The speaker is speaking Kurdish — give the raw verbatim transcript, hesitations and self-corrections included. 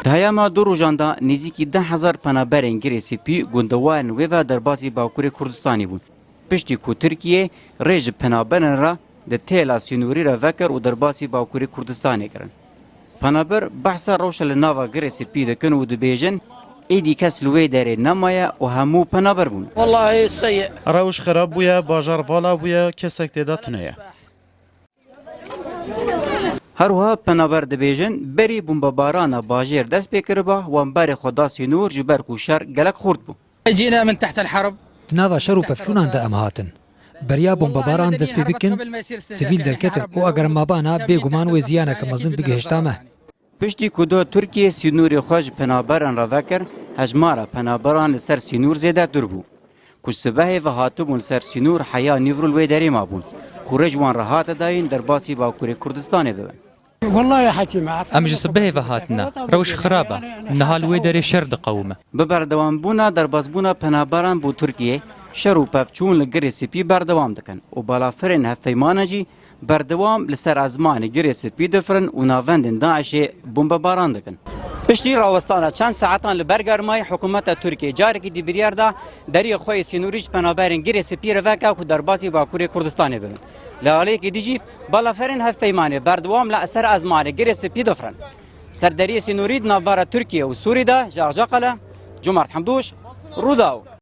Heyama du rojan de nêzîkî deh hezar penaberên Girê Spî gundewarên wê ve derbasî Bakurê Kurdistanê bûn. Piştî ku Tirkiye rê ji penaberan re di têla sînorî re vekir û derbasî Bakurê Kurdistanê kirin. Penaber behsa rewşa li nava Girê Spî dikin û dibêjin, êdî kes li wê derê nemaye û hemû penaber bûn. Rewş xirab bûye, bajar vala bûye, kesek tê de tune ye. Her wiha penaber dibêjin, berî bombebarana bajêr dest pê kiriba, wan berê xwe da sînor ji ber ku şer gelek xurt bû. جينا من تحت الحرب. Di nava şer û pevçûnan de em hatin. Beriya bombebaran dest pê bikin, sivîl derketin û eger mabana, bêguman wê ziyaneke mezin bigihişta me. Piştî ku da Tirkiye sînorê xwe ji penaberan re vekir, hejmara penaberan li ser sînor zêdetir bû, ku sibehê ve hatibûn li ser sînor heya nîvro li wê derê mabûn, ku rê ji wan re hate dayîn derbasî Bakurê Kurdistanê bibin. Em ji sibehê ve hatine. Rewş xirab e. Niha li wê derê şer diqewime. Bi berdewambûna derbasbûna penaberan bo Tirkiyê, şer û pevçûn li Girê Spî berdewam dikin û balafirên hevpeymanê jî berdewam li ser ezmanê Girê Spî difirin û navendên DAIŞê bombebaran dikin. Piştî rawestana çend saetan li ber germayî, hikûmeta Tirkiyê carekî dî biryar da deriyê xwe yê sînorî ji penaberên Girê Spî re veke ku derbasî Bakurê Kurdistanê bibin. Li aliyekî dî jî balafirên hevpeymanê berdewam li ser ezmanê Girê Spî difirin. Ser deriyê sînorî di navbera Tirkiye û Sûrî de ji Axcaqa, Cumart Hemdûş, Rûdaw.